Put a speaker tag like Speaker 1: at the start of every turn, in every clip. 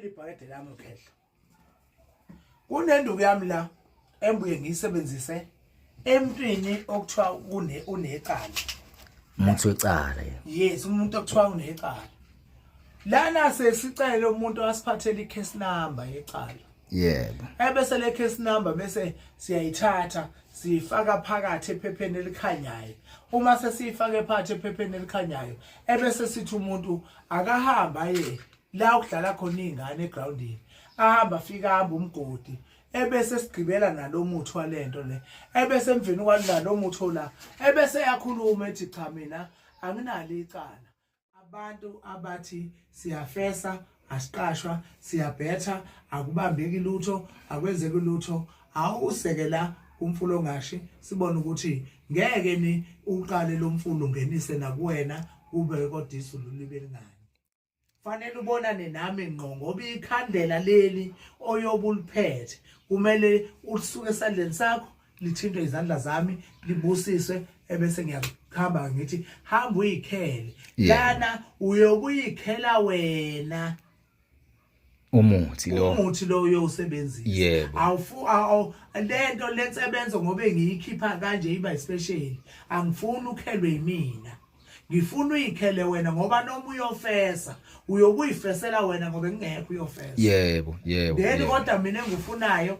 Speaker 1: Neli ibhakede lami khehla. Kunenduku yami la embuye ngiyisebenzise emntwini okuthiwa kune unecala.
Speaker 2: Umuntu wecala yena.
Speaker 1: Yes, umuntu okuthiwa unecala. Lana sesicele umuntu asiphathele i-case number yecala.
Speaker 2: Yebo.
Speaker 1: Ebese le case number bese siyayithatha siyifaka phakathi ephepheni elikhanyayo. Uma sesiyifake phakathi ephepheni elikhanyayo ebese sithi umuntu akahamba aye la kudlala khona izingane egroundini. Ahamba afika ahamba umgodi ebese sigqibela nalomuthi walento le. Ebese emveni kwalalo muthi la ebese yakhuluma ethi cha mina anginalo icala. Abantu abathi siyafesa asiqashwa siyabhetha akubambeki lutho akwenzeki lutho awusekela umfulo ongashi sibone ukuthi ngeke ni uqale lo mfulo ungenise nakuwena kube kodwa izulu libe lingani fanele ubonane nami ngqo ngoba ikhandela leli oyobe uliphethe kumele ulisuke esandleni sakho lithintwe izandla zami libusiswe ebese ngiyakuhamba ngithi hamba uyikhele lana uyokuyikhela wena
Speaker 2: umuthi lo
Speaker 1: umuthi lo uyowusebenzisa
Speaker 2: yebo
Speaker 1: awufu lento lensebenzo ngobe ngiyikhipha kanje iba special angifuni ukhelwe yimina ngifuna uyikhele wena ngoba noma uyofesa uyokuyifesela wena ngoba ngingekho uyofesa
Speaker 2: yebo yebo
Speaker 1: then kodwa mina engifunayo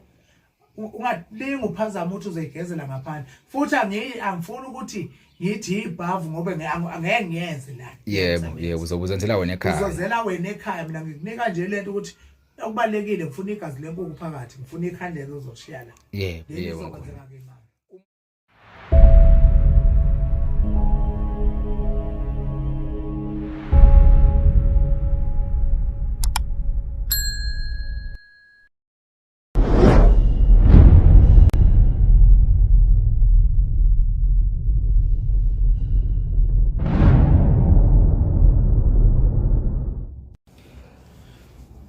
Speaker 1: ungalingi uphazama ukuthi uzoyigezela ngaphandle futhi angifuni ukuthi ngithi ibhavu ngoba angeke ngiyenze la
Speaker 2: yebo yebo uzobuzenzela wena ekhaya
Speaker 1: uzozela wena ekhaya mina ngikunika nje lento ukuthi okubalekile ngifuna igazi lenkukhu phakathi ngifuna ikhandlela ozoshiya la
Speaker 2: yebo yebo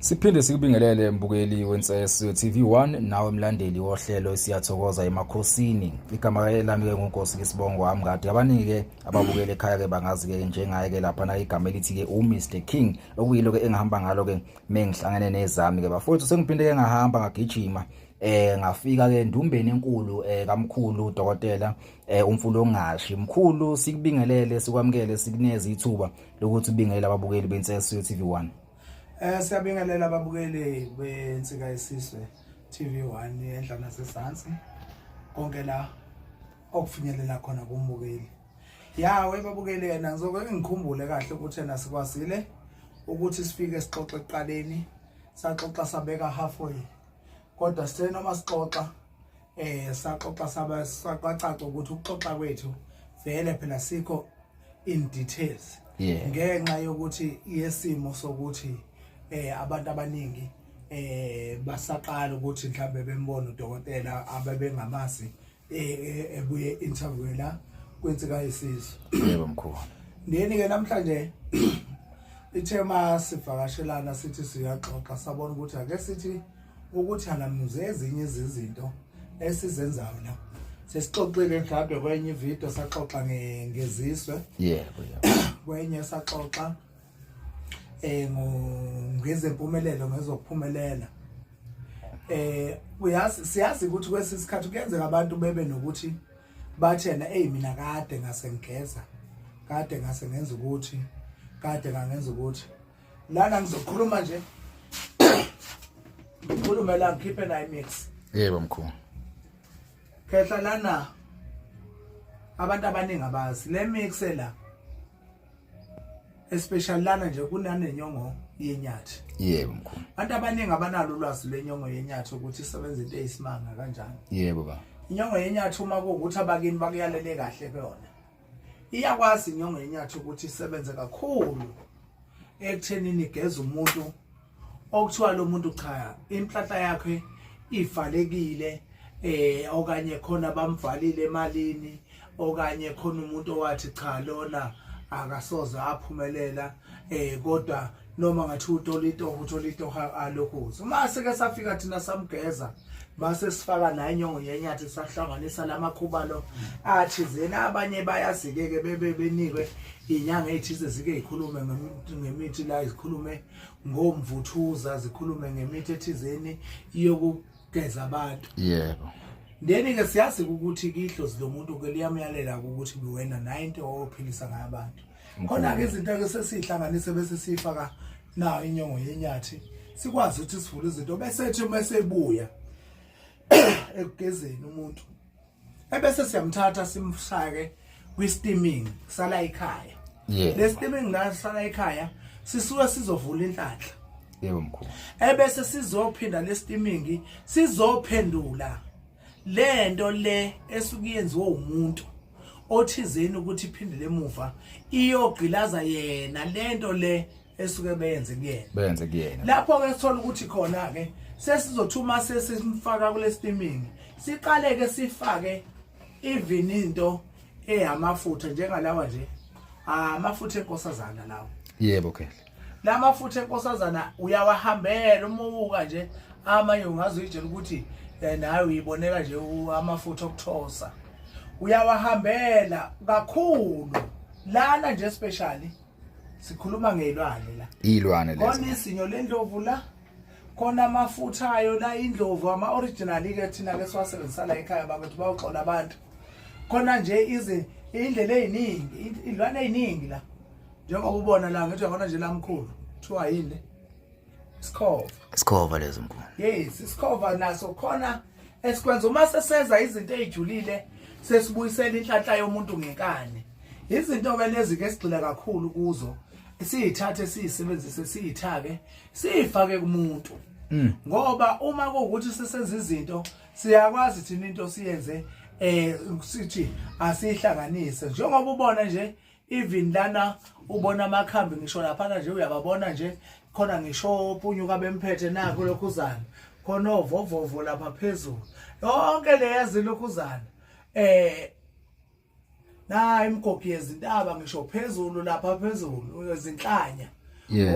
Speaker 2: Siphinde sikubingelele mbukeli weNseso TV1 nawe mlandeli wohlelo siyathokoza emakhosini. Igama lami ke nguNkosi Kisibongo wami kade abaningi ke ababukele ekhaya ke bangazi ke njengaye ke lapha na igama elithi ke uMr King okuyilo ke engihamba ngalo ke mengihlangene nezami ke bafowethu sengiphinde ke ngahamba ngagijima eh ngafika ke endumbeni enkulu eh kamkhulu udokotela eh umfulo ongashi mkhulu sikubingelele sikwamukele sikuneze ithuba lokuthi ubingelele ababukeli benseso TV1
Speaker 1: Eh siyabingelela ababukeli bensika yesizwe TV1 enhla nasezansi konke la okufinyelela khona kumbukeli Yawe babukeli yena ngizoke ngikhumbule kahle ukuthi yena sikwazile ukuthi sifike sixoxe ekuqaleni saxoxa sabeka halfway kodwa sithe noma sixoxa eh saxoxa saba sakwacaca ukuthi ukuxoxa kwethu vele phela sikho in details ngenxa yokuthi yesimo sokuthi eh abantu abaningi eh basaqala ukuthi mhlambe bembona udokotela abebengamazi eh, eh, ebuye interview la kwensika yesizwe
Speaker 2: yebo mkhulu
Speaker 1: ndeni ke namhlanje ithe ma sivakashelana sithi siyaxoxa sabona ukuthi ake sithi ukuthi alamuze ezinye izinto esizenzayo la sesixoxile mhlawumbe kwenye ivideo saxoxa ngeziswe
Speaker 2: yebo yebo
Speaker 1: kwenye saxoxa eh ngezempumelelo ngezokuphumelela eh uyazi siyazi ukuthi kwesisikhathi kuyenzeka abantu bebe nokuthi bathena hey mina kade ngase ngigeza kade ngase ngenza ukuthi kade ngangenza ukuthi lana ngizokhuluma nje ngikhulume la ngikhiphe nayo mix
Speaker 2: yebo mkhulu
Speaker 1: khehla lana abantu abaningi abazi le mix la especially lana nje kunanenyongo yenyathi
Speaker 2: yebo mkhulu
Speaker 1: abantu abaningi abanalo ulwazi lwenyongo yenyathi ukuthi isebenza into eyisimanga kanjani
Speaker 2: yebo ba
Speaker 1: inyongo yenyathi uma kuwukuthi abakini bakuyalele kahle kuyona iyakwazi inyongo yenyathi ukuthi isebenze kakhulu ekuthenini igeza umuntu okuthiwa lo muntu cha inhlanhla yakhe ivalekile eh okanye khona bamvalile emalini okanye khona umuntu owathi cha lona akasoze aphumelela eh kodwa Noma ngathi utola itoho, uthola itoho alokhuza. Uma seke safika thina samgeza, mase sifaka la inyongo yenyathi, sahlanganisa lamakhubalo athizeni. Abanye bayazike-ke bebe benikwe iy'nyanga ey'thize, zike y'khulume ngemithi la, zikhulume ngomvuthuza, zikhulume ngemithi ethizeni yokugeza abantu. Then-ke siyazi ukuthi idlozi lomuntu ke liyamyalela ukuthi wena nayo into ophilisa ngayo abantu. Khona-ke izinto-ke sesiyihlanganise bese siyifaka nayo inyongo yenyathi, sikwazi ukuthi sivule izinto, bese ethi uma esebuya ekugezeni umuntu, ebese siyamthatha simfake kwi-steaming sala ekhaya. Le steaming la sala ekhaya sisuke sizovula inhlanhla.
Speaker 2: Yebo mkhulu.
Speaker 1: Ebese sizophinda le steaming sizophendula lento le esuke yenziwe umuntu othizeni ukuthi iphindele emuva iyogqilaza yena lento le esuke beyenze kuyena.
Speaker 2: Benze kuyena.
Speaker 1: Lapho ke sithola ukuthi khona ke sesizothuma sesimfaka kule steaming, siqale ke sifake even into eyamafutha njengalawa nje, amafutha enkosazana lawo.
Speaker 2: Yebo khehla.
Speaker 1: Lamafutha enkosazana uyawahambela uma ubuka nje, amanye ungaze uyitshela ukuthi nawe uyibonela nje amafutha okuthosa, uyawahambela kakhulu lana nje, especially sikhuluma ngezilwane la.
Speaker 2: Iy'lwane lezo.
Speaker 1: Khona izinyo lendlovu la, khona amafutha ayo la, indlovu ama-original ke thina ke siwasebenzisa la ekhaya bakwethu, bawuxola abantu. Khona nje indlela ey'ningi, iy'lwane ey'ningi la, njengoba ubona la, ngithi uyabona nje la mkhulu, kuthiwa yini le? Isikhova.
Speaker 2: Isikhova lezo mkhulu.
Speaker 1: Yes, isikhova naso khona esikwenza uma sesenza izinto ey'julile, sesibuyisela inhlanhla yomuntu ngenkani. Izinto-ke lezi ke sigxila kakhulu kuzo, siyithathe siyisebenzise, siyithake, siyifake kumuntu. Ngoba uma kuwukuthi sisenza izinto, siyakwazi thina into siyenze, sithi asihlanganise, njengoba ubona nje even lana ubona amakhambi, ngisho laphana nje uyababona nje khona, ngisho opunyuka bemphethe nakho lokhuzana, khona ovovovo lapha phezulu, yonke leyazi lokhuzana, na imigogi yezintaba, ngisho phezulu lapha phezulu izinhlanya,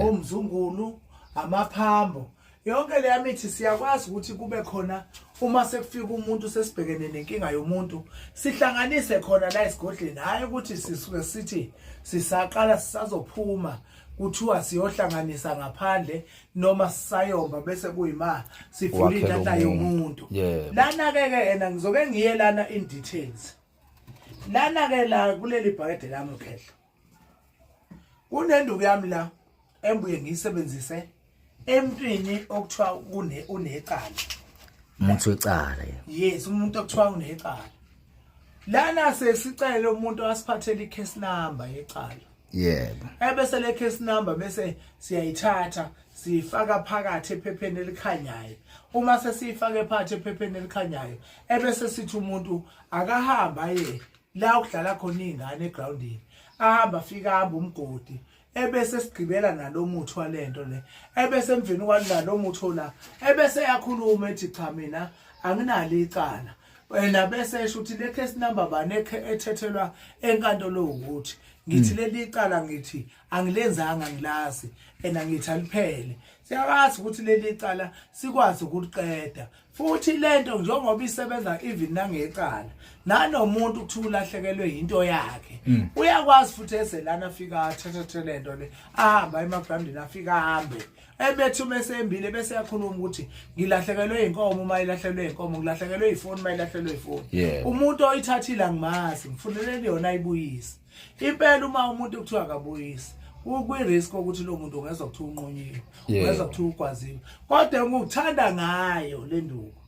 Speaker 1: omzungulu, amaphambo, yonke leya mithi siyakwazi ukuthi kube khona uma sekufika umuntu, sesibhekene nenkinga yomuntu, sihlanganise khona la esigodleni. Hhayi ukuthi sisuke sithi sisaqala sisazophuma, kuthiwa siyohlanganisa ngaphandle noma sisayomba, bese kuyima sivula
Speaker 2: Wakhela
Speaker 1: inhlanhla
Speaker 2: umuntu.
Speaker 1: yomuntu. Lana-ke ke yena ngizoke ngiye lana in details. Lana-ke la kuleli bhakede lami ukhehla, kunenduku yami la embuye ngiyisebenzise emntwini okuthiwa unecala.
Speaker 2: Umuntu wecala, yebo.
Speaker 1: Yes, umuntu okuthiwa unecala. Lana sesicele umuntu asiphathele i-case number yecala. Ebese le case number bese siyayithatha siyifaka phakathi ephepheni elikhanyayo. Uma sesiyifake phakathi ephepheni elikhanyayo, ebese sithi umuntu akahamba aye la okudlala khona iy'ngane egrawundini, ahamba afike ahambe umgodi, ebese sigqibela nalo muthi walento le, ebese emveni kwalalo muthi la ebese yakhuluma ethi cha, mina anginalo icala. Wena bese esho ukuthi le case number bani ethethelwa enkantolo ukuthi ngithi leli icala ngithi angilenzanga, ngilazi ena, ngithi aliphele. Siyakwazi ukuthi leli icala sikwazi ukuliqeda. Futhi lento njengoba isebenza even nangecala, nanomuntu kuthiwa ulahlekelwe into yakhe, uyakwazi futhi eze lana, afika athathe lento le, ahamba emagrawundini, afika ahambe, ebethi uma esembile bese yakhuluma ukuthi ngilahlekelwe inkomo uma ilahlekelwe inkomo, ngilahlekelwe ifoni uma ilahlekelwe ifoni. Umuntu oyithathile angimazi, ngifuneleni yona ayibuyise. Impela uma umuntu kuthiwa akabuyise, kwi-risk ukuthi lo muntu ungezwa kuthiwa unqunyiwe, ungezwa kuthiwa ugwaziwe. Kodwa ngikuthanda ngayo le nduku,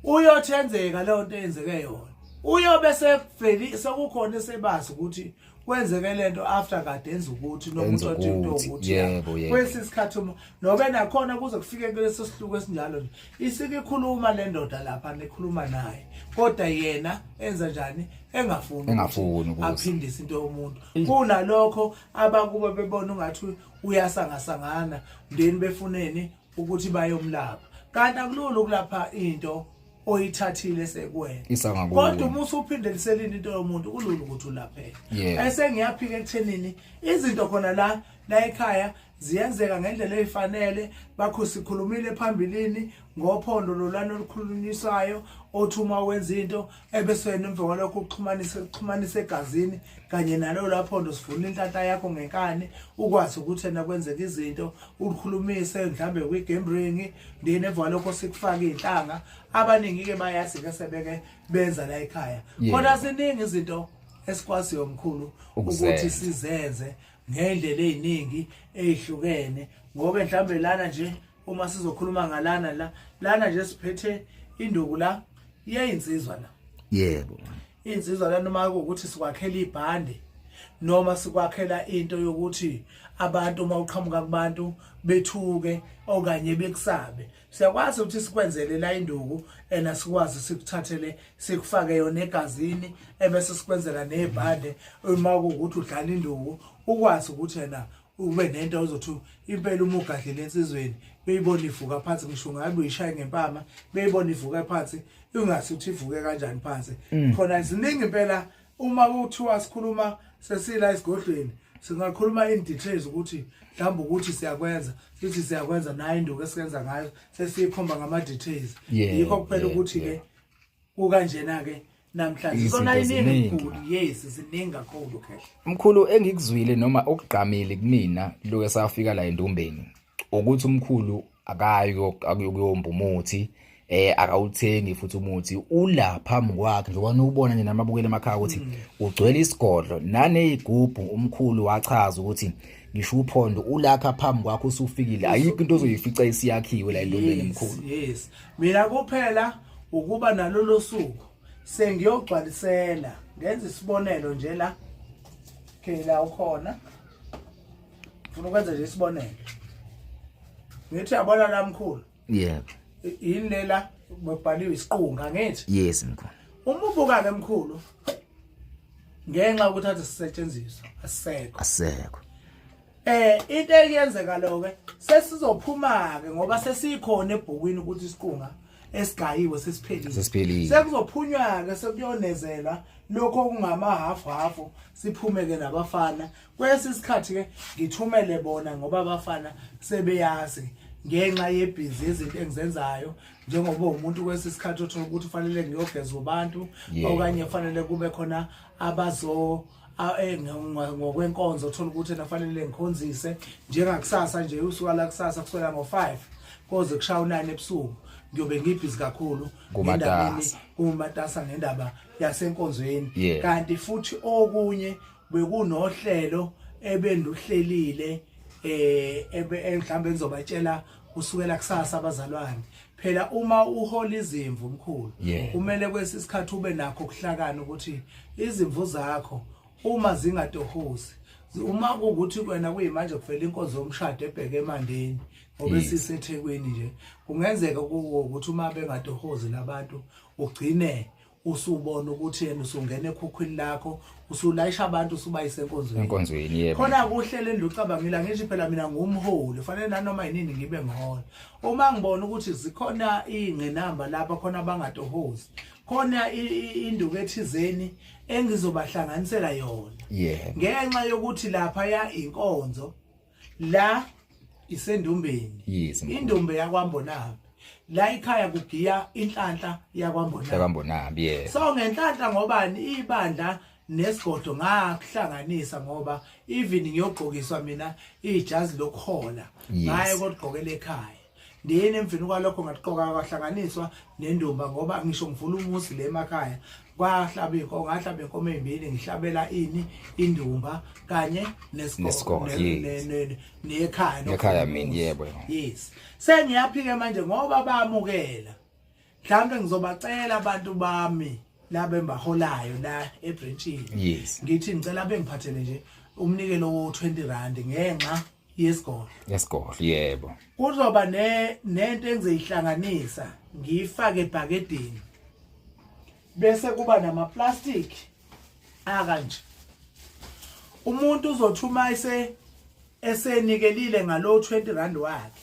Speaker 1: uyothi yenzeka leyo nto eyenzeke yona, uyobe sekuveli sekukhona esebazi ukuthi kwenzeke lento after kade enza ukuthi nomuntu
Speaker 2: Enza
Speaker 1: othi into
Speaker 2: ukuthi,
Speaker 1: ukuthi
Speaker 2: yebo, yebo.
Speaker 1: Kwesinye isikhathi uma nobe nakhona kuze kufike kuleso sihluku esinjalo nje, isike ikhuluma le ndoda lapha nekhuluma naye, kodwa yena enza njani? Engafuni ukuthi
Speaker 2: Engafuni ukuza.
Speaker 1: aphindise into yomuntu. Kunalokho abakuba bebona ungathi uyasangasangana, then befuneni ukuthi bayomlapha, kanti akulula ukulapha into oyithathile sekuwena.
Speaker 2: Isangakuwe.
Speaker 1: Kodwa uma usuphindelisele into yomuntu, kulula ukuthi ulapheke. Ese ngiyaphika ekuthenini izinto khona la. la ekhaya ziyenzeka ngendlela ezifanele. Bakho sikhulumile phambilini ngophondo lolana olukhulunyiswayo, othi uma wenza into ebese wena emva kwalokho uxhumanise uxhumanise egazini kanye nalo laphondo, sivuna inhlanhla yakho ngenkani, ukwazi ukuthi ena kwenzeka izinto ulikhulumise mhlambe kwi-game ring, then emva kwalokho sikufake iy'nhlanga. Abaningi-ke bayazi-ke sebeke benza la ekhaya. Khona ziningi izinto esikwaziyo mkhulu ukuthi sizenze ngendlela eziningi ezihlukene, ngoba mhlambe lana nje uma sizokhuluma ngalana la lana nje siphethe induku la iyayinsizwa la.
Speaker 2: Yebo.
Speaker 1: Insizwa la, noma ukuthi sikwakhela ibhande noma sikwakhela into yokuthi abantu uma uqhamuka kubantu bethuke okanye bekusabe, siyakwazi ukuthi sikwenzele la induku ena sikwazi sikuthathele sikufake yona egazini, ebese sikwenzela nebhande uma kuwukuthi udlala induku, ukwazi ukuthi yena ube nento ozothi impela uma ugadlile ensizweni beyibona ivuka phansi, ngisho ngabe uyishaye ngempama beyibona ivuka phansi, ingasi ukuthi ivuke kanjani phansi. Khona ziningi impela. Uma kuthiwa sikhuluma sesila esigodlweni, singakhuluma in details ukuthi mhlawumbe ukuthi siyakwenza, sithi siyakwenza nayo induku esiyenza ngayo, sesiyikhomba ngama details. Yikho kuphela ukuthi ke kukanjena ke namhlanje sona iningi mkhulu. Yes, ziningi kakhulu khehla.
Speaker 2: Mkhulu, engikuzwile noma okugqamile kumina lokho safika la endumbeni ukuthi umkhulu akayo akuyomba umuthi, akawuthengi futhi umuthi, ula phambi kwakhe njengoba nubona nje namabukele emakhaya ukuthi ugcwele isigodlo nanezigubhu. Umkhulu wachaza ukuthi ngisho uphondo ulakha phambi kwakho usufikile, ayikho into ozoyifica isiyakhiwe la endumbeni mkhulu.
Speaker 1: Yes, mina kuphela ukuba nalolo suku sengiyogcwalisela, ngenza isibonelo nje la, okay, la ukhona, ufuna ukwenza nje isibonelo, ngithi yabona la mkhulu.
Speaker 2: Yebo.
Speaker 1: Yini lela bebhaliwe isiqunga ngithi?
Speaker 2: Yes mkhulu.
Speaker 1: Uma ubuka ke mkhulu, ngenxa yokuthi athi sisetshenziswa asisekho.
Speaker 2: Asekho.
Speaker 1: Into ekuyenzeka lo ke sesizophuma ke ngoba sesikhona ebhukwini ukuthi isiqunga esigayiwe sesiphelile.
Speaker 2: Sesiphelile.
Speaker 1: Sekuzophunywa ke sekuyonezelwa lokho okungama half half, siphume ke nabafana kwesi sikhathi ke ngithumele bona ngoba abafana sebeyazi ngenxa yebhizi izinto engizenzayo, njengoba umuntu kwesi sikhathi othola ukuthi ufanele ngiyogeza abantu okanye kufanele kube khona abazo ngokwenkonzo, othola ukuthi nafanele ngikhonzise njengakusasa nje, usuka la kusasa kusukela ngo-5 koze kushaya u-9 ebusuku ngiyobe ngibhizi kakhulu
Speaker 2: ngendabeni
Speaker 1: kumatasa ngendaba yasenkonzweni. Kanti futhi okunye bekunohlelo ebenduhlelile ebe mhlawumbe ngizobatshela kusukela kusasa abazalwane. Phela uma uhola izimvu mkhulu, kumele kwesisikhathi ube nakho ukuhlakana ukuthi izimvu zakho uma zingatohozi, uma kuwukuthi wena kuyimanje kuvela inkonzo yomshado ebheke emandeni, ngoba siseThekwini nje, kungenzeka ukuthi uma bengatohozi labantu ugcine usubona ukuthi yena usungena ekhukhwini lakho usulayisha abantu usubayise enkonzweni.
Speaker 2: Enkonzweni, yebo.
Speaker 1: Khona kuhlele enducabangile, ngisho phela mina ngumholi, fanele nanoma yinini ngibe ngihola. Uma ngibona ukuthi zikhona ingqinamba lapha khona abangatohozi, khona induku ethizeni engizobahlanganisela yona, ngenxa yokuthi lapha ya inkonzo la isendumbeni.
Speaker 2: Yes.
Speaker 1: Indumbe yakwaMbonambi, la ikhaya kugiya inhlanhla yakwaMbonambi.
Speaker 2: YakwaMbonambi, yebo.
Speaker 1: So ngenhlanhla ngobani ibandla nesigodlo ngakuhlanganisa, ngoba even ngiyogqokiswa mina ijazi lokuhola ngaye kodugqokela ekhaya, ndini emvini kwalokho ngaqoka kwahlanganiswa nendumba, ngoba ngisho ngivula umuzi le emakhaya kwahlaba inkomo, ngahlaba inkomo ezimbili, ngihlabela ini indumba kanye
Speaker 2: nesigodlo,
Speaker 1: nekhaya.
Speaker 2: Nekhaya mina, yebo.
Speaker 1: Yes, sengiyaphika manje ngoba bamukela, mhlawumbe ngizobacela abantu bami laba embaholayo la ebranchini, ngithi ngicela bengiphathele nje umnikelo wo-20 rand ngenxa yesigodlo.
Speaker 2: Yesigodlo, yebo.
Speaker 1: Kuzoba ne nento engizoyihlanganisa ngiyifake ebhakedeni, bese kuba nama plastic akanje. Umuntu uzothuma ese esenikelile ngalo 20 rand wakhe,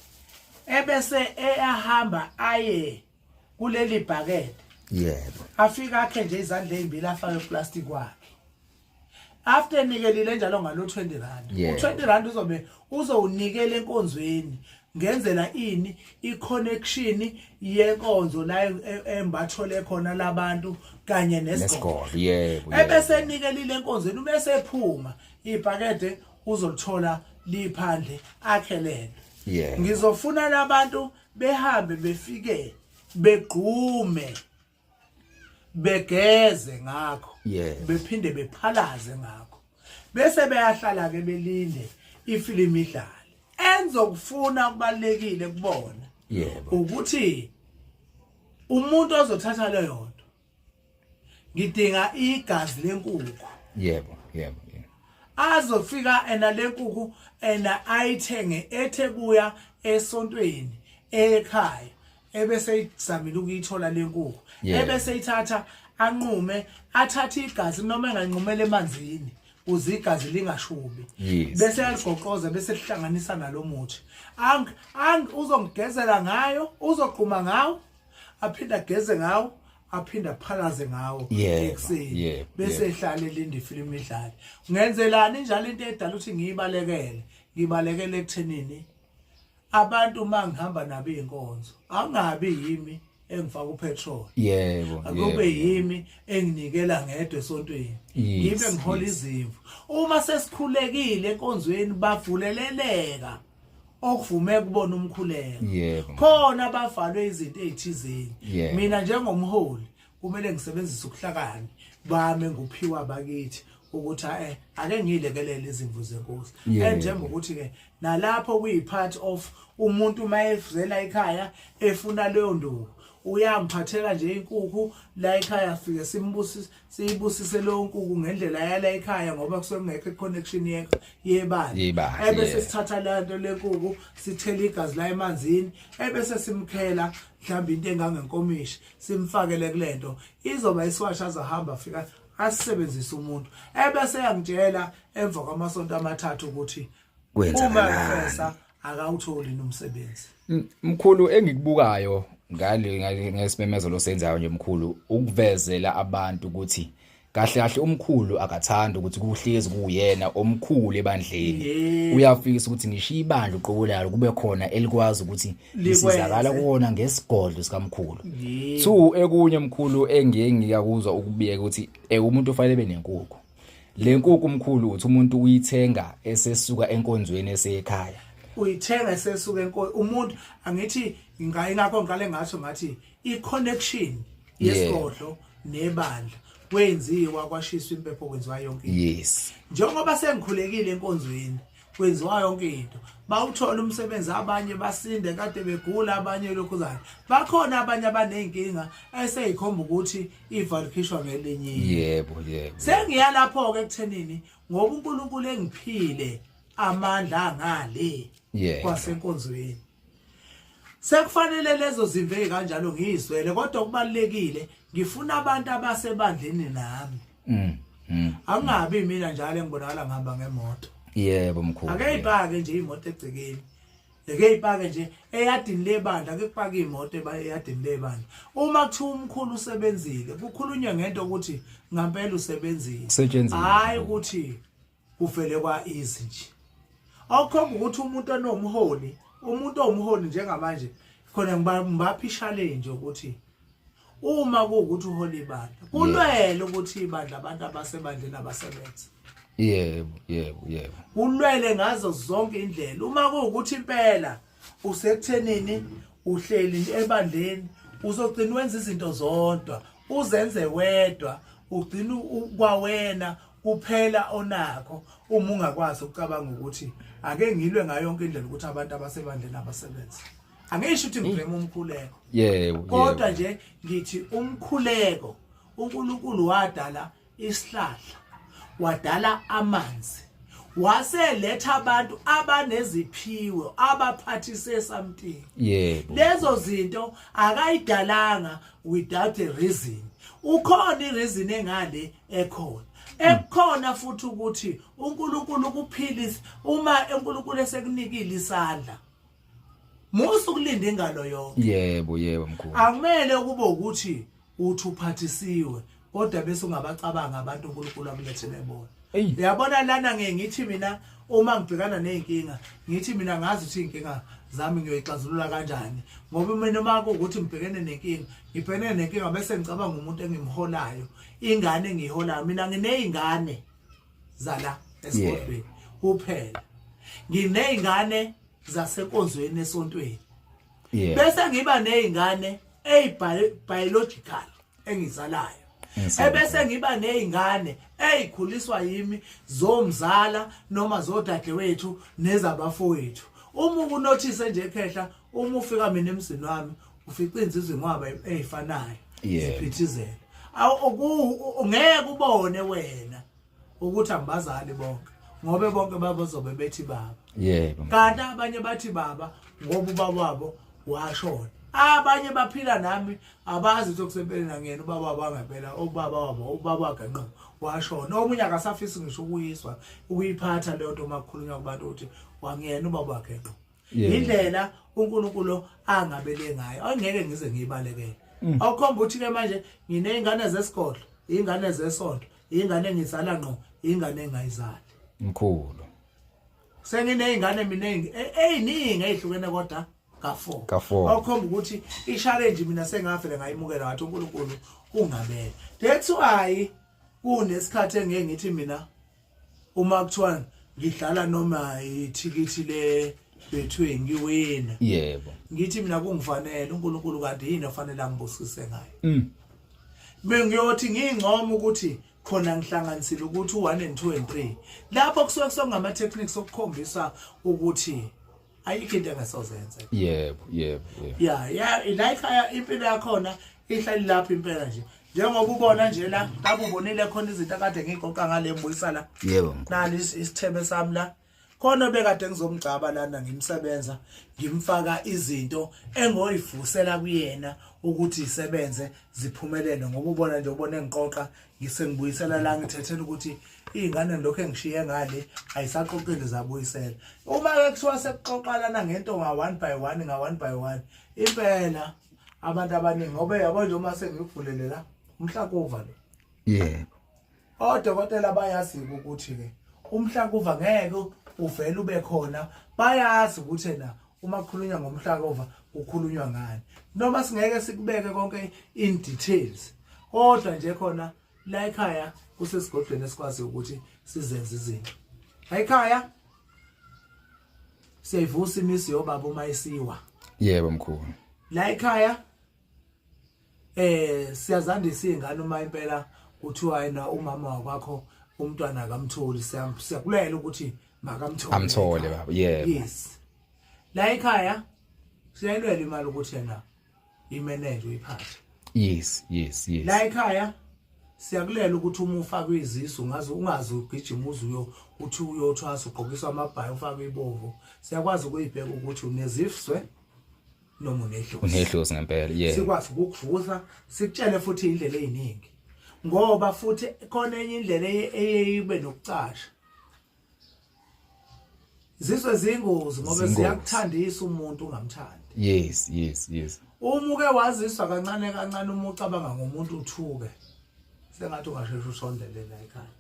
Speaker 1: ebese eyahamba aye kuleli bhakede, afika akhe nje izandla ezimbili afake eplastic wakhe. After enikelile njalo ngalo 20 rand, u20 rand uzobe uzowunikela enkonzweni ngenzela ini? I-connection yenkonzo la embathole khona labantu kanye nesigodlo.
Speaker 2: Yebo.
Speaker 1: Ebese enikelile enkonzweni, uma esephuma ibhakede uzolithola liphandle akhelele. Ngizofuna labantu behambe befike begqume, begeze ngakho, bephinde bephalaze ngakho, bese beyahlala ke belinde ifilimu idlale. Enzokufuna kubalekile kubona ukuthi umuntu ozothatha leyo nto, ngidinga igazi lenkukhu.
Speaker 2: yebo yebo yebo
Speaker 1: Azofika ena lenkukhu ena ayithenge ethe buya esontweni ekhaya, ebese izamile ukuyithola lenkukhu, ebese ithatha anqume, athathe igazi noma enganqumela emanzini uze igazi lingashubi, bese yaligoqoza, bese lihlanganisa nalomuthi ang ang uzongigezela ngayo, uzogquma ngawo, aphinde ageze ngawo, aphinde aphalaze ngawo ekuseni, bese ehlala elinda ifilimu idlale. Ngenzelani njalo? Into edala ukuthi ngiyibalekele, ngibalekele ekuthenini abantu uma ngihamba nabo iy'nkonzo angabi yimi engifaka upetrol, akube yimi enginikela ngedwa esontweni, ngibe ngihola izimvu. Uma sesikhulekile enkonzweni, bavuleleleka okuvume kubona umkhuleko, khona bavalwe izinto ezithizeni. Mina njengomholi kumele ngisebenzise ubuhlakani bami enguphiwa bakithi ukuthi ake ngilekelele izimvu zenkosi. Njengokuthi ke nalapho kuyi part of umuntu mayevela ekhaya efuna leyo nduku, uyamphathela nje inkukhu la ekhaya, fike simbusise, siyibusise leyo nkukhu ngendlela yala ekhaya, ngoba kusuke kungekho i-connection yebandla.
Speaker 2: Yebandla,
Speaker 1: Ebese sithatha le nto lenkukhu, sithela igazi la emanzini, ebese simkhela mhlawumbe into engangenkomishi, simfakele kulento izoba isiwasha, azahamba afika asisebenzise umuntu, ebese yangitshela emva kwamasonto 3 ukuthi uma
Speaker 2: Kwenzakalani?
Speaker 1: ngifesa akawutholi nomsebenzi.
Speaker 2: Mkhulu, engikubukayo ngale ngesimemezelo senzayo nje mkhulu, ukuvezela abantu ukuthi kahle kahle umkhulu akathandi ukuthi kuhlezi kuyena omkhulu ebandleni. Uyafisa ukuthi ngisho ibandla uqobo lalo kube khona elikwazi ukuthi lisizakala
Speaker 1: Likwenze.
Speaker 2: kuwona ngesigodlo sikamkhulu. Two, ekunye mkhulu engiye ngiyakuzwa ukubiyeka ukuthi umuntu ufanele ebe nenkukhu. Le nkukhu mkhulu, uthi umuntu uyithenga esesuka enkonzweni esekhaya?
Speaker 1: Uyithenga esesuka umuntu angithi ingakho ngiqale ngasho ngathi i-connection yesigodlo nebandla kwenziwa, kwashiswa impepho, kwenziwa yonke into. Njengoba sengikhulekile enkonzweni, kwenziwa yonke into, bawuthola umsebenzi abanye, basinde kade begula abanye, lokhuzana bakhona abanye abaney'nkinga eseyikhomba ukuthi iva likhishwa ngelinye.
Speaker 2: yebo yebo
Speaker 1: Sengiya lapho-ke ekuthenini ngoba uNkulunkulu engiphile amandla angale kwasenkonzweni, sekufanele lezo zimvu ey'kanjalo ngiyizwele. Kodwa kubalulekile, ngifuna abantu abasebandleni nami. Angingabi mina njalo engibonakala ngihamba ngemoto.
Speaker 2: Yebo mkhulu.
Speaker 1: Ake ipake nje imoto egcekeni, ake ipake nje eyadini lebandla, ake kupake imoto eyadini lebandla. Uma kuthiwa umkhulu usebenzile, kukhulunywe ngento ukuthi ngampela usebenzile.
Speaker 2: Kusetshenzile.
Speaker 1: Hayi ukuthi kuvele kwa easy nje, awukhomba ukuthi umuntu onomholi, umuntu owumholi njengamanje khona ngibapha i-challenge ukuthi uma kuwukuthi uhola ibandla, kulwele ukuthi ibandla, abantu abasebandleni abasebenze.
Speaker 2: yebo yebo yebo
Speaker 1: Kulwele ngazo zonke indlela. Uma kuwukuthi impela usekuthenini uhleli ebandleni, uzogcina wenza izinto zodwa, uzenze wedwa, ugcina kwawena kuphela onakho, uma ungakwazi ukucabanga ukuthi ake ngilwe ngayo yonke indlela ukuthi abantu abasebandleni abasebenze. Angisho ukuthi ngibhema umkhuleko, kodwa nje ngithi umkhuleko, uNkulunkulu wadala isihlahla, wadala amanzi, waseletha abantu abaneziphiwo abaphathise something. Lezo zinto akayidalanga without a reason, ukhona i-reason engale ekhona, ekukhona futhi ukuthi uNkulunkulu ukuphilisa. Uma uNkulunkulu esekunikile isandla, musa ukulinda ingalo yonke.
Speaker 2: Yebo yebo mkhulu.
Speaker 1: Akumele kube ukuthi uthi uphathisiwe kodwa bese ungabacabanga abantu uNkulunkulu akulethele bona. Uyabona lana ngeke ngithi mina uma ngibhekana nezinkinga ngithi mina ngazi ukuthi inkinga zami ngiyoyixazulula kanjani ngoba mina uma kuwukuthi ngibhekene nenkinga ngibhekene nenkinga bese ngicabanga umuntu engimholayo ingane engiyiholayo mina ngineyingane zala esigodlweni kuphela ngineyingane zasenkonzweni esontweni bese ngiba neyingane eyi-biological engizalayo ebese ngiba nezingane ezikhuliswa yimi zomzala noma zodadewethu nezabafowethu uma ukunothise nje khehla uma ufika mina emzini wami ufica insizwa inqwaba ezifanayo ziphithizela ngeke ubone wena ukuthi angibazali bonke ngobe bonke babozobe bethi baba
Speaker 2: yebo
Speaker 1: kanti abanye bathi baba ngoba ubaba wabo washona abanye baphila nami abazi ukuthi okusempeleni angiyena ubaba wabo angempela ubaba wabo ubaba wakhe ngqo washona omunye akasafisi ngisho ukuyizwa ukuyiphatha leyo nto uma kukhulunywa kubantu ukuthi wangiyena ubaba wakhe ngqo indlela uNkulunkulu angabele ngayo angeke ngize ngiyibalekele mm. awukhomba ukuthi ke manje nginezingane zesigodlo ingane zesonto ingane engizala ngqo ingane engayizali
Speaker 2: mkhulu
Speaker 1: senginezingane mina eziningi ezihlukene kodwa ka4
Speaker 2: ka4
Speaker 1: awukhomba ukuthi i challenge mina sengavele ngayimukela ngathi uNkulunkulu ungabele that's why kunesikhathi engeke ngithi mina uma kuthiwa ngidlala noma ithikithi le Betway ngiwina
Speaker 2: yebo
Speaker 1: ngithi mina kungifanele uNkulunkulu kanti yini ofanele angibusise ngayo bengiyothi ngingcoma ukuthi khona ngihlanganisile ukuthi u1 and 2 and 3 lapho kusuke kusongama techniques okukhombisa ukuthi ayikho into engasozenze
Speaker 2: yebo yebo
Speaker 1: yebo ya ya la ekhaya impilo yakhona ihlali lapho impela nje njengoba ubona nje la lapho ubonile khona izinto akade ngigoqa ngale mbuyisa la
Speaker 2: yebo
Speaker 1: nali isithebe sami la khona bekade ngizomgcaba lana ngimsebenza ngimfaka izinto engoyivusela kuyena ukuthi isebenze ziphumelele ngoba ubona nje ubona engiqoqa ngisengibuyisela la ngithethela ukuthi iy'ngane ngilokhu engishiye ngale ayisaqoqile zabuyisela uma-ke kuthiwa sekuxoxa lana ngento nga-one by one nga-one by one impela abantu abaningi ngoba yabo nje uma sengikuvulele la umhlakuva lo
Speaker 2: yebo
Speaker 1: odokotela bayazi-ke ukuthi-ke umhlakuva ngeke uvele ube khona bayazi ukuthi na uma kukhulunywa ngomhlakuva kukhulunywa ngani noma singeke sikubeke konke in details kodwa nje khona la ekhaya kusesigodlweni esikwazi ukuthi sizenze izinto la ekhaya siyayivusa imizi yobaba uma isiwa
Speaker 2: yebo mkhulu
Speaker 1: la ekhaya siyazandisa izingane uma impela kuthiwa yena umama wakwakho umntwana akamtholi siyakulela ukuthi makamthole
Speaker 2: amthole baba yebo
Speaker 1: yes la ekhaya siyayilwela imali ukuthi yena imanage uyiphathe
Speaker 2: yes yes yes
Speaker 1: la ekhaya siyakulela ukuthi uma ufakwe izisu ungaze ungaze ugijima uze uyo uthi uyothwasa ugqokiswa amabhayi ufakwe ibovu siyakwazi ukuyibheka ukuthi unezifswe noma unedlozi
Speaker 2: unedlozi ngempela yeah
Speaker 1: sikwazi ukukuvusa sikutshele futhi indlela eziningi ngoba futhi khona enye indlela eyibe nokucasha Zizwe zingozi ngoba ziyakuthandisa umuntu ungamthandi.
Speaker 2: Yes, yes, yes.
Speaker 1: Uma uke waziswa kancane kancane uma ucabanga ngomuntu uthuke. Sengathi ungasheshe usondele la ekhaya.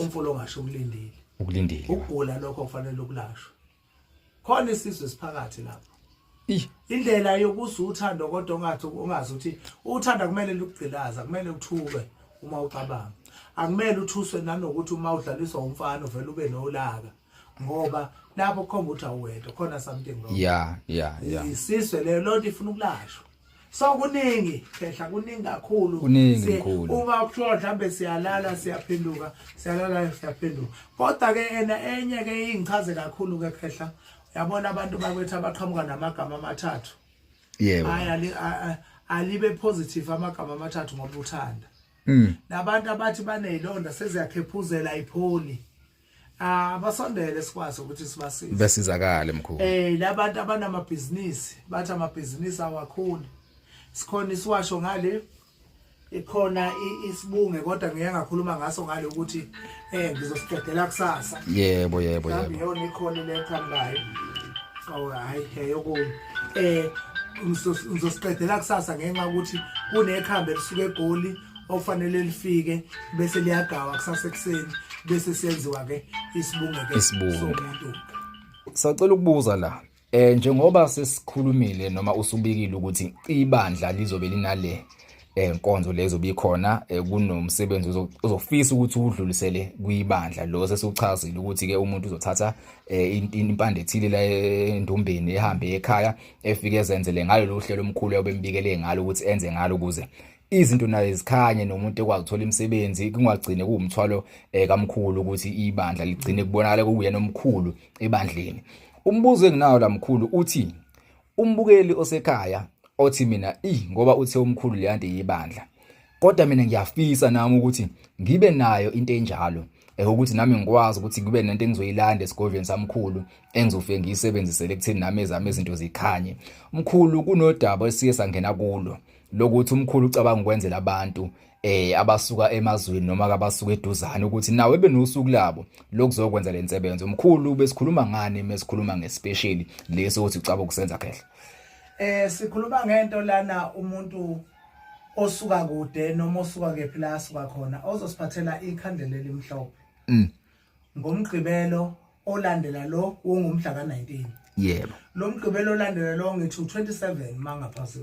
Speaker 1: Umfula ongasho ukulindile.
Speaker 2: Ukulindile.
Speaker 1: Ukugula lokho kufanele ukulashwe. Khona isizwe siphakathi lapho. Indlela yokuzwa uthando kodwa ungathi ungazi ukuthi uthanda kumele lukugqilaza kumele uthuke uma ucabanga akumele uthuswe nanokuthi uma udlaliswa umfana uvele ube nolaka ngoba lapho kukhomba ukuthi awuwedwa khona something wrong
Speaker 2: yeah yeah yeah
Speaker 1: isizwe leyo lonto ifuna ukulashwa so kuningi khehla kuningi kakhulu
Speaker 2: kuningi mkhulu
Speaker 1: uma kuthiwa mhlambe siyalala siyaphenduka siyalala siyaphenduka kodwa ke ena enye ke ingichaze kakhulu ke khehla yabona abantu bakwethu abaqhamuka namagama amathathu
Speaker 2: yebo
Speaker 1: hayi alibe positive amagama amathathu ngoba uthanda Nabantu abathi banezilonda seziyakhephuzela ipholi abasondele sikwazi ukuthi sibasize
Speaker 2: besizakale mkhulu
Speaker 1: labantu abanamabhizinisi bathi amabhizinisi awakhuli sikhona isiwasho ngale ikhona isibunge kodwa ngeke ngakhuluma ngaso ngale ukuthi ngizosiqedela kusasa
Speaker 2: yebo yebo yebo
Speaker 1: iyona ikhona le eqhamukayo oh hayi eyokunye ngizosiqedela kusasa ngenxa ukuthi kunekhambi elisuke eGoli okufanele lifike bese liyagawa kusasa ekuseni Bese senziwa ke isibunge ke somuntu.
Speaker 2: Sacela ukubuza la, njengoba sesikhulumile noma usubikile ukuthi ibandla lizobe linale nkonzo lezo bikhona, kunomsebenzi ozofisa ukuthi udlulisele kwibandla lo sesichazile ukuthi ke umuntu uzothatha impande ethile la endumbeni, ehambe ekhaya, efike ezenzele ngalo lo hlelo omkhulu obembikele ngalo ukuthi enze ngalo ukuze izinto naye zikhanye nomuntu ekwazi ukuthola imisebenzi, kungagcine kuwumthwalo kamkhulu ukuthi ibandla ligcine kubonakala kuyena omkhulu ebandleni. Umbuzo enginawo la mkhulu uthi, umbukeli osekhaya othi mina i ngoba uthe umkhulu leyanto yibandla, kodwa mina ngiyafisa nami ukuthi ngibe nayo into enjalo, ukuthi nami ngikwazi ukuthi kube nento engizoyilanda esigodlweni samkhulu engizofike ngiyisebenzisele ekutheni nami ezami izinto zikhanye. Mkhulu, kunodaba esiye sangena kulo lokuthi umkhulu ucabanga ukwenzela abantu abasuka emazweni noma abasuka eduzane ukuthi nawe benosuku labo lokuzokwenza lensebenzo. Mkhulu, besikhuluma ngani mesikhuluma ngespecial leso ukuthi ucabanga ukusenza khehla?
Speaker 1: Sikhuluma ngento lana, umuntu osuka kude noma osuka kephi la asuka khona ozosiphathela ikhandlela elimhlophe ngomgqibelo olandela lo wongumhla ka-19. Lo mgqibelo olandela lo, ngithi u-27 mangaphasi.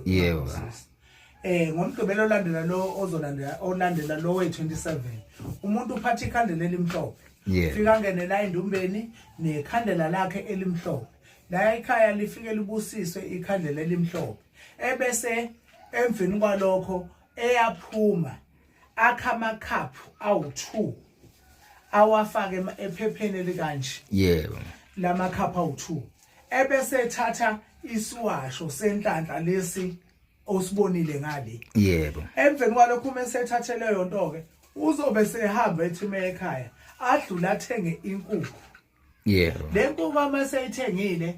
Speaker 1: Ngomgqibelo olandela lo, ozolandela olandela lo we-27, umuntu uphatha ikhandlela elimhlophe. Fika ngene la endumbeni nekhandlela lakhe elimhlophe. La ekhaya lifike libusiswe ikhandlela elimhlophe, ebese emveni kwalokho eyaphuma akha amakhaphu awu2 awafake ephepheni elikanje. Lamakhaphu awu2, ebese ethatha isiwasho senhlanhla lesi osibonile ngale. Emveni kwalokho, uma esethathe leyo nto ke, uzobe sehamba ethime ekhaya, adlula athenge inkukhu. Le nkukhu uma seyithengile,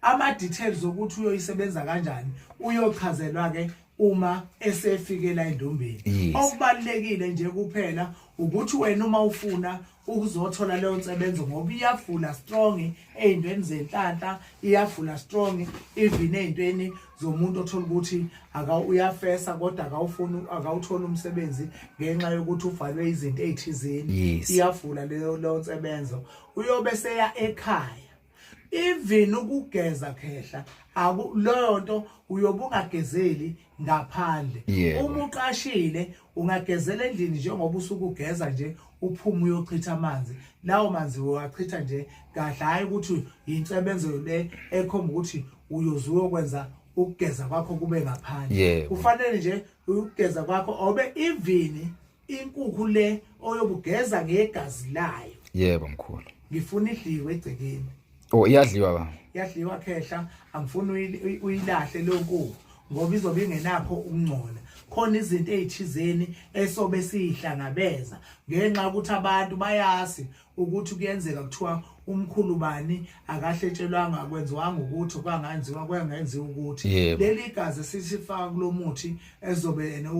Speaker 1: ama details ukuthi uyoyisebenza kanjani uyochazelwa ke uma esefikela endumbeni. Okubalekile nje kuphela ukuthi wena uma ufuna ukuzothola leyo nsebenzo, ngoba iyavula strong ey'ntweni zenhlanhla, iyavula strong even ey'ntweni zomuntu othola ukuthi aka uyafesa kodwa akawufuni, akawuthola umsebenzi ngenxa yokuthi uvalwe izinto ey'thizeni. Iyavula leyo nsebenzo. Uyobe seya ekhaya, even ukugeza khehla, aku leyo nto uyobe ungagezeli ngaphandle. Uma uqashile, ungagezela endlini njengoba usuke ugeza nje, uphume uyochitha amanzi, lawo manzi uwachitha nje kahle, hhayi ukuthi yinsebenzo le ekhomba ukuthi uyoze uyokwenza ukugeza kwakho kube ngaphandle. Kufanele nje ukugeza kwakho obe even inkukhu le oyobugeza ngegazi layo.
Speaker 2: Yebo mkhulu.
Speaker 1: Ngifuna idliwe egcekeni.
Speaker 2: Oh, iyadliwa ba?
Speaker 1: Iyadliwa khehla, angifuni uyilahle leyo nkukhu ngoba izobe ingenakho ukungcola. Khona izinto ezithizeni esobe siyihlangabeza ngenxa yokuthi abantu bayazi ukuthi kuyenzeka kuthiwa umkhulu bani akahletshelwanga, kwenziwanga ukuthi kwangenziwa kwengenziwa ukuthi. Leli gazi sisifaka kulomuthi ezobe yena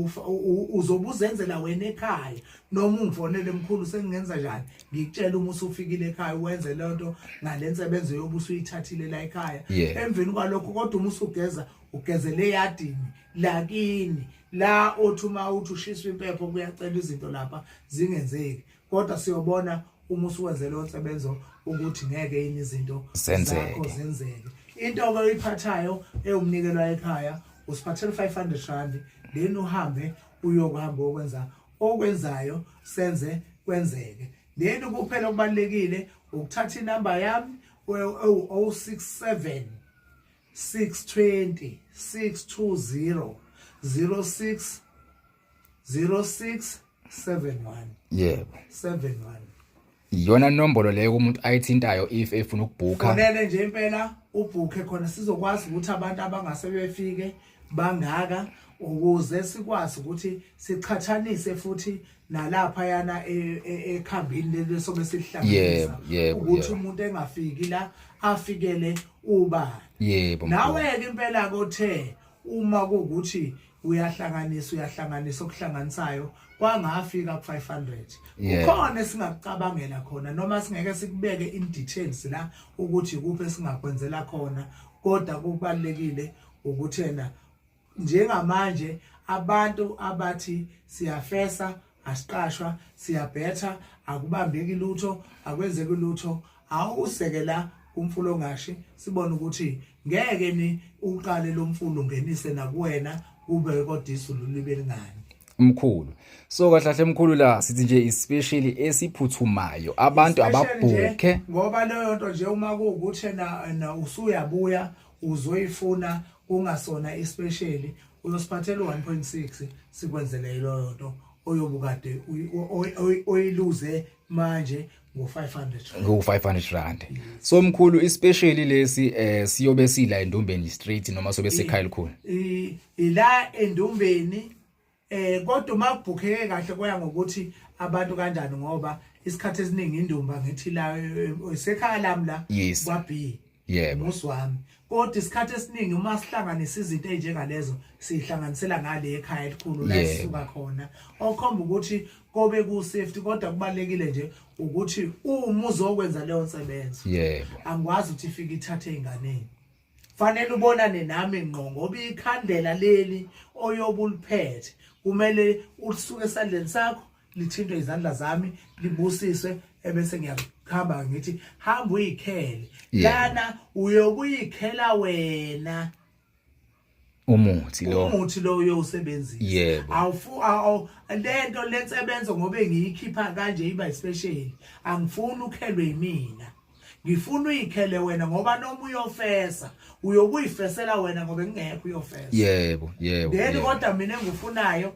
Speaker 1: uzobe uzenzela wena ekhaya, noma ungifonele, mkhulu sengingenza njani, ngikutshela uma usufikile ekhaya uwenze leyo nto ngale nsebenzo yobe usuyithathile la ekhaya. Emveni kwalokho kodwa, uma usugeza, ugezele eyadini lakini la othi uma uthi ushiswa impepho kuyacela izinto lapha zingenzeki, kodwa siyobona uma usuwenze leyo nsebenzo ukuthi ngeke yini izinto
Speaker 2: Zenzeke.
Speaker 1: zakho zenzeke. Into ke oyiphathayo ewumnikelwa ekhaya, usiphathela R500, then uhambe uyokuhamba okwenza okwenzayo, senze kwenzeke. Then kuphela okubalekile ukuthatha inamba yami ewu 067 620 620 06 06 71. 71.
Speaker 2: Iyona nombolo leyo umuntu ayithintayo if efuna ukubhukha?
Speaker 1: Fonele nje impela ubhukhe khona, sizokwazi ukuthi abantu abangase befike bangaka, ukuze sikwazi ukuthi siqhathanise futhi nalapha yana ekhambini leli sobe silihlanganisa,
Speaker 2: Yebo,
Speaker 1: ukuthi umuntu engafiki la afikele ubani.
Speaker 2: Yebo mkhulu.
Speaker 1: Nawe ke impela kothe uma kuwukuthi uyahlanganisa, uyahlanganisa okuhlanganisayo kwangafika ku500, kukhona esingakucabangela khona, noma singeke sikubeke in details la ukuthi kuphi esingakwenzela khona, kodwa kubalekile ukuthi yena njengamanje abantu abathi siyafesa. Asiqashwa, siyabhetha, akubambeki lutho, akwenzeki lutho. Awusekela kumfulo ongashi, sibone ukuthi ngeke ni uqale lo mfulo ungenise nakuwena kube kodwa izulu libe lingani.
Speaker 2: Mkhulu, so kahle kahle mkhulu, la sithi nje especially esiphuthumayo abantu
Speaker 1: Especially nje,
Speaker 2: ababhukhe.
Speaker 1: Ngoba leyo nto nje uma kuwukuthi na usuyabuya uzoyifuna kungasona ispecial, uyosiphathela u-1.6 sikwenzele leyo nto oyobukade oyiluze manje ngo-500.
Speaker 2: Ngo-500 rand. So mkhulu, ispecial lesi siyobe sila eNdumbeni Street noma sobe sekhaya elikhulu?
Speaker 1: Ila eNdumbeni, kodwa uma kubhukheke kahle kuya ngokuthi abantu kanjani, ngoba isikhathi esiningi indumba ngithi la sekhaya lami la kwa B umuzi wami, kodwa isikhathi esiningi uma sihlanganisa izinto ezinjengalezo sihlanganisela ngale ekhaya elikhulu la sisuka khona, okhomba ukuthi kobe ku safety. Kodwa kubalekile nje ukuthi uma uzokwenza leyo nsebenzo, angikwazi ukuthi ifike ithathe einganeni, fanele ubonane nami ngqo, ngoba ikhandlela leli oyobe uliphethe kumele ulisuke esandleni sakho lithintwe izandla zami, libusiswe, ebese ngiyakuhamba ngithi hamba uyikhele. Lana uyokuyikhela wena
Speaker 2: umuthi lo.
Speaker 1: Umuthi lo uyowusebenzisa. Awufu lento lensebenzo ngoba ngiyikhipha kanje iba special, angifuni ukhelwe yimina, ngifuna uyikhele wena, ngoba noma uyofesa uyokuyifesela wena ngoba ngingekho uyofesa.
Speaker 2: yebo yebo
Speaker 1: Then kodwa mina engifunayo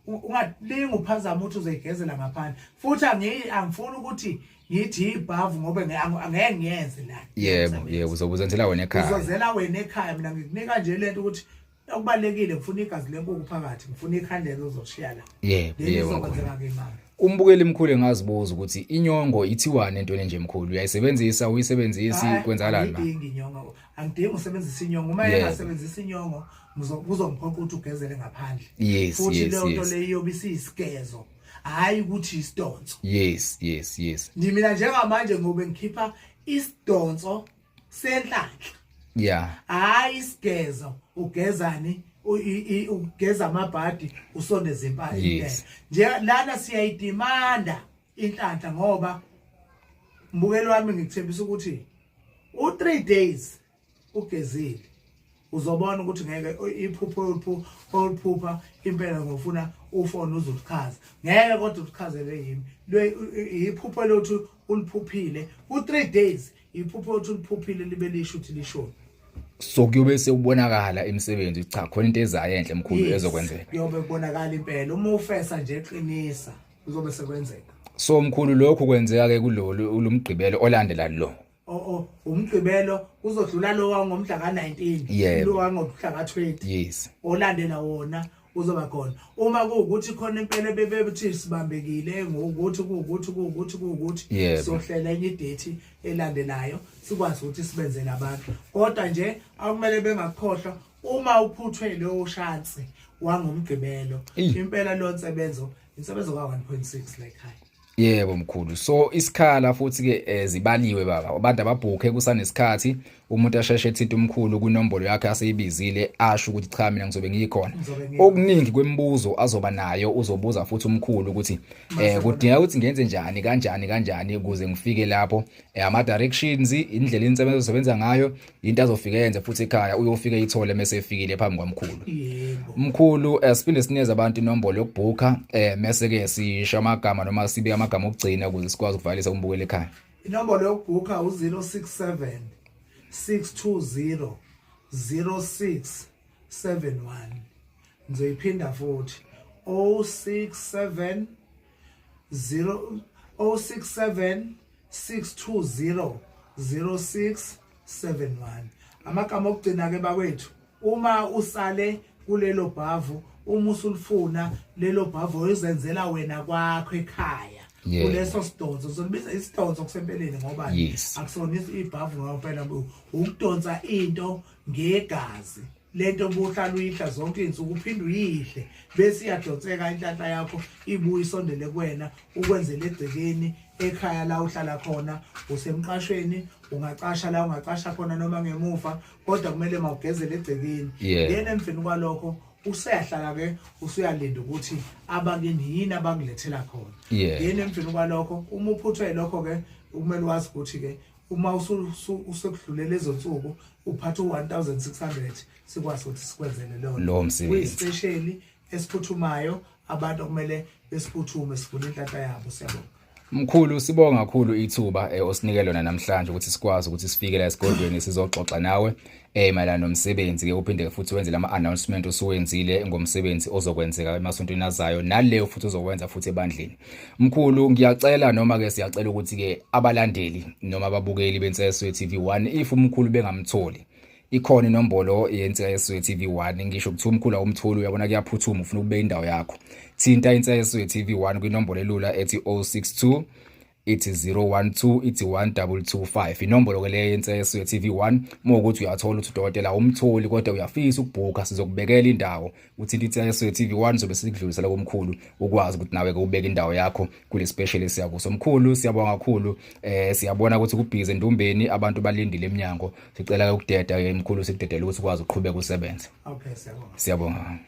Speaker 1: ungalinga uphazama ukuthi uzoyigezela ngaphandle futhi angifuni ukuthi ngithi ibhavu ngoba angeke ngiyenze la.
Speaker 2: Yebo yebo, uzobuzenzela wena ekhaya.
Speaker 1: Uzozela wena ekhaya. Mina ngikunika nje lento ukuthi okubalekile ngifuna igazi lenkukhu phakathi, ngifuna ikhandlela ozoshiya la.
Speaker 2: Yebo
Speaker 1: Then
Speaker 2: yebo
Speaker 1: izokwenzeka ke imali.
Speaker 2: Umbukeli mkhulu engazibuza ukuthi inyongo ithiwani entweni nje mkhulu, uyayisebenzisa, uyisebenzisi,
Speaker 1: Hhayi,
Speaker 2: kwenzakalani ma?
Speaker 1: Angiyidingi inyongo, angidingi usebenzisa inyongo. Uma engasebenzisa inyongo kuzongiphoqa ukuthi ugezele ngaphandle. Futhi leyo nto leyo iyobe isiyisigezo, hhayi ukuthi isidonso.
Speaker 2: yes yes yes
Speaker 1: Mina njengamanje ngobe ngikhipha isidonso senhlanhla, hhayi isigezo. Ugezani? Ugeza amabhadi, usondeze impahla nje. Lana siyayidimanda inhlanhla, ngoba mbukeli wami ngikuthembisa ukuthi u3 days ugezile uzobona ukuthi ngeke iphupho oluphupha impela ngofuna ufone uzokuchaza, ngeke kodwa ukuchazele yimi. Iphupho lothi uliphuphile ku3 days, iphupho lothi uliphuphile libe lisho ukuthi lishoni.
Speaker 2: So kuyobe sekubonakala imisebenzi, cha, khona into ezayo enhle mkhulu ezokwenzeka.
Speaker 1: Kuyobe kubonakala impela uma ufesa nje, qinisa, kuzobe sekwenzeka.
Speaker 2: So mkhulu, lokhu kwenzeka ke kulolu lumgqibelo olandela lo?
Speaker 1: Umgqibelo uzodlula lo wangomhla ka-19, lo wangomhla ka-20 olandela wona uzoba khona. Uma kuwukuthi khona impela bebethi sibambekile ngokuthi kuwukuthi kuwukuthi kuwukuthi, sohlela enye idate elandelayo sikwazi ukuthi sibenzele abantu. Kodwa nje akumele bengakukhohlwa uma uphuthwe leyo shansi wangomgqibelo, impela lo nsebenzo, insebenzo ka-1.6 la ekhaya.
Speaker 2: Yebo mkhulu, so isikhala futhi ke zibaliwe baba, abantu ababhukhe kusanesikhathi, umuntu asheshe ethinta umkhulu kwinombolo yakhe aseyibizile, asho ukuthi cha, mina ngizobe ngikhona.
Speaker 1: Ngizobe ngikhona.
Speaker 2: Okuningi kwemibuzo azoba nayo uzobuza futhi umkhulu ukuthi kudingeka ukuthi ngenze njani, kanjani kanjani ukuze ngifike lapho, ama directions, indlela insebenzo esebenza ngayo, into azofika yenze futhi ekhaya uyofika ithole mase efikile phambi kwamkhulu. Mkhulu, siphinde sinikeze abantu inombolo yokubhukha, mase ke sisho amagama noma sibeke amagama okugcina ukuze sikwazi ukuvalisa umbukeli ekhaya.
Speaker 1: Inombolo yokubhukha u-067 620 0671. Ngizoyiphinda futhi, 067 0 067 620 0671. Amagama okugcina ke bakwethu, uma usale kulelo bhavu, uma usulifuna lelo bhavu oyozenzela wena kwakho ekhaya, kuleso sidonso, uzolibiza isidonso kusempeleni, ngoba akusona ibhavu ngoba phela ukudonsa into ngegazi lento obuhlala uyidla zonke izinsuku, uphinde uyidle bese iyadonseka inhlanhla yakho, ibuye isondele kuwena, ukwenzele egcekeni ekhaya la uhlala khona, usemqashweni, ungacasha la ungacasha khona noma ngemuva, kodwa kumele mawugezele egcekeni. Then emveni kwalokho Useyahlala ke, usuyalinda ukuthi abakini yini abakulethela khona. Yini emveni kwalokho, uma uphuthwe yilokho ke, kumele wazi ukuthi ke uma usekudlule lezo nsuku uphatha u-1600, sikwazi ukuthi sikwenzele leyo.
Speaker 2: Lowo msebenzi.
Speaker 1: Kuyisipesheli esiphuthumayo, abantu okumele besiphuthume, sivule inhlanhla yabo. Siyabonga.
Speaker 2: Mkhulu, sibonga kakhulu ithuba osinike lona namhlanje ukuthi sikwazi ukuthi sifike la esigodlweni sizoxoxa nawe mayelana nomsebenzi ke, uphinde futhi wenze lama announcement osuwenzile ngomsebenzi ozokwenzeka emasontweni azayo, naleyo futhi ozokwenza futhi ebandleni. Mkhulu, ngiyacela noma ke siyacela ukuthi ke abalandeli noma ababukeli beNseswe TV1, if umkhulu bengamtholi, ikhona inombolo yeNsika Yesizwe TV1. Ngisho kuthiwa umkhulu awumtholi, uyabona kuyaphuthuma, ufuna ukubeka indawo yakho, thinta iNsika Yesizwe TV1 kwinombolo elula ethi 062 ithi 012 ithi 1225. Inombolo ke leyo yeNsika Yesizwe TV1. Uma ukuthi uyathola ukuthi udokotela umtholi kodwa uyafisa ukubhukha, sizokubekela indawo, uthinta iNsika Yesizwe TV1, sobe sikudlulisela komkhulu, ukwazi ukuthi nawe ke ubeke indawo yakho kule special esiyakuso. Mkhulu, siyabonga kakhulu. Siyabona ukuthi kubhizi endumbeni, abantu balindile eminyango. Sicela ke ukudeda ke mkhulu, sikudedele ukuthi ukwazi ukuqhubeka usebenze.
Speaker 1: Okay, siyabonga.
Speaker 2: Siyabonga.